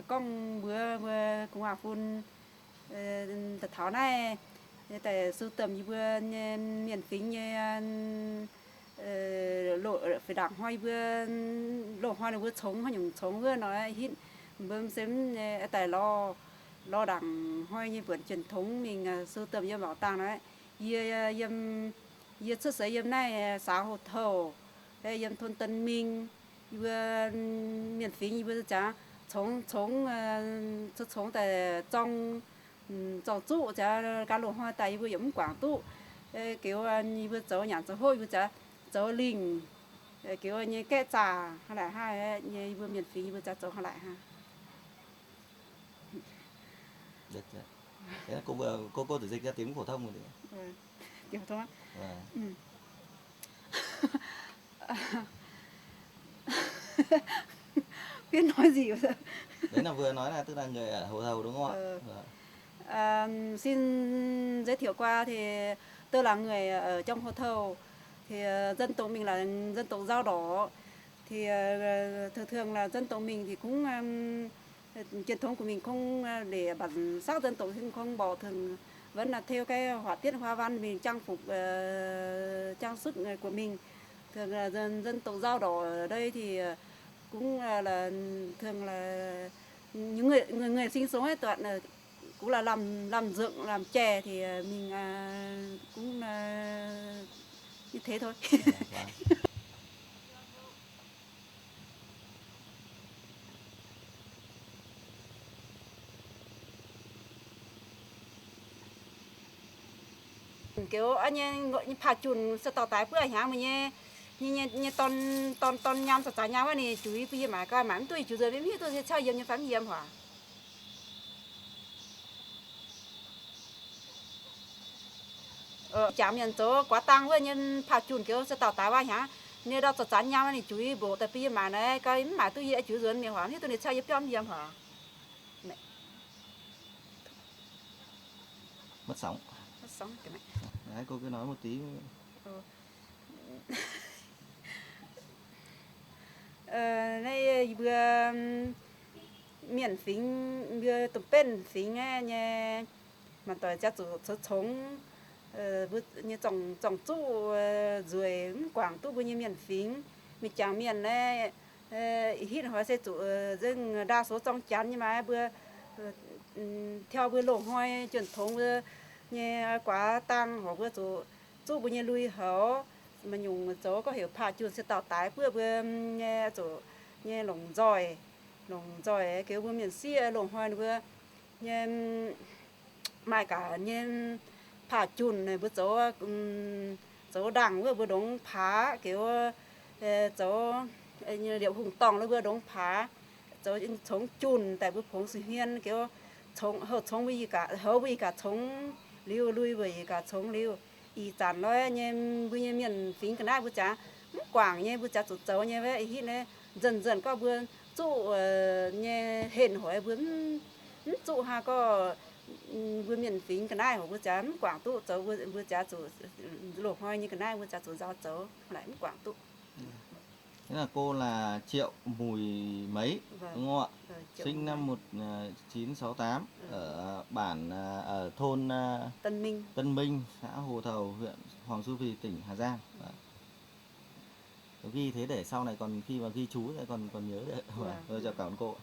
Gorngv mbuox mbuo gu'nguaaz fun, taux naaiv daaih sou domh yie mbuo nyei mienh fingx nyei loz-fei ndaangc hnoi yie mbuo loz-hnoi ninh mbuo congx haaix nyungc congx wuov nor, hitv mbuo se mv daaih lorz, lorz ndaangc hnoi nyei buonc jienh tongx mingh sou domh yiem mbaauc dangh nor. Yie, yie cuotv seix yiem naaiv saax Hoc Touh, yiem Thôn Tân Minh, yie mbuo mienh fingx yie mbuo ziangx congx, congx, congx daaih zorng, zorng zuqv ziangx ganh loz-hnoi daaih yie mbuo yaac mv guangc duqv. Geux yie mbuo zoux nyanc zoux hopv yie mbuo ziangx zoux lingh, geux nyei gaeqv zaah hnangv naaic hnangv nyei, yie mbuo mienh fingx yie mbuo ziangx zoux hnangv naaic hnangv. Cô vừa, cô, cô chỉ dịch ra tiếng phổ thông một tí. Tiếng phổ thông á? Vâng. Ừ. Biết nói gì bây giờ? Đấy là vừa nói là tức là người ở Hồ Thầu đúng không ạ? Ờ. Vâng. Ờm, xin giới thiệu qua thì tôi là người ở trong Hồ Thầu. Thì ờ, dân tộc mình là dân tộc Dao Đỏ. Thì ờ, thường thường là dân tộc mình thì cũng ờm, truyền thống của mình không ờ, để bản sắc dân tộc thì không bỏ thường vẫn là theo cái họa tiết hoa văn mình trang phục ờ, trang sức ờ, của mình. Thường là dân dân tộc Dao Đỏ ở đây thì ờ, cũng ờ, là thường là những người người người sinh sống ấy toàn là cũng là làm làm ruộng làm chè thì ờ, mình ờ, cũng ờ, như thế thôi. Dạ, vâng. Kiểu ơ nyei, nyei pah junc se dorh daaih buov hnyangx meih nyei, nyei, nyei, nyei dorn, dorn, dorn nyam, za'zanx nyam wuov ninh juix bun yie maaic gau, maaic mv duqv yie juix nzuonx mv hiuv duqv se cau yiem nyei fai mv yiem huaac. Jangx mienh zoux guaax dang wuov nyei pah junc geux se dorh daaih waac hnyangx, ninh ndau za'zanx nyam ninh juix mboqc daaih bun yie maaic naaic gau, mv maaic duqv yie juix nzuonx mienh huaac, mv hiuv duqv ninh cau yiem biauv mv yiem huaac. Mất sóng. Mất sóng cái này. Đấy, cô cứ nói một tí. Ờ, naaiv yie mbuo mienh fingx, mbuo domh benv fingx nyei, maaih doic jaax zuqc coux congx, mbuo nyei zorng, zorng zuqv nzueic mv guangc duqv mbuo nyei mienh fingx. Mingh jangx mienh naaiv, hitv hoix se zuqc nzengc ndaa sox zorng janx nyei maah, mbuo tiau mbuo loz-hnoi juonh tongx mbuo nyei guaax dang horc mbuo zuqc zuqv mbuo nyei lui-houx, maaih nyungc zoux gorngv heuc pah junc se dauh daix buov mbuo nyei zuqc nyei longc nzoih, longc nzoih geux mbuo mienh sieqv loz-hnoi ninh mbuo nyei maaih gaax nyei pah junc mbuo zoux, zoux ndaangc wuov mbuo ndongx paax geux, zoux liepc hungh dorngh lo mbuo ndongx paax, zoux congx junc daaih mbuo pongx suh hmien geux, houh congx mbuo, houv mbuo yie gaax congx liuz, lui mbuo yie gaax congx liuz. Ih zanc lorqc nyei mbuo nyei mienh fingx ga'naaiv mbuo jaax mv guangc nyei, mbuo jaax zuqc zoux nyei wuov hitv naaiv nzunc nzunc gorngv mbuo zuqv nyei henh hoic mbuo mv zuqv hnangv gorngv mbuo mienh fingx ga'naaiv hoc mbuo jaax mv guangc duqv zoux, mbuo jaax zuqc loz-hnoi nyei ga'naaiv mbuo jaax zuqc nzauh zoux laaic mv guangc duqv. Thế là cô là Triệu Mùi Mấy, đúng không ạ? Sinh năm một chín sáu tám, ở bản, ở thôn Tân Minh, xã Hồ Thầu, huyện Hoàng Su Phi, tỉnh Hà Giang. Đấy. Ghi thế để sau này còn khi mà ghi chú sẽ còn còn nhớ đấy. Vâng. Rồi, chào cảm ơn cô.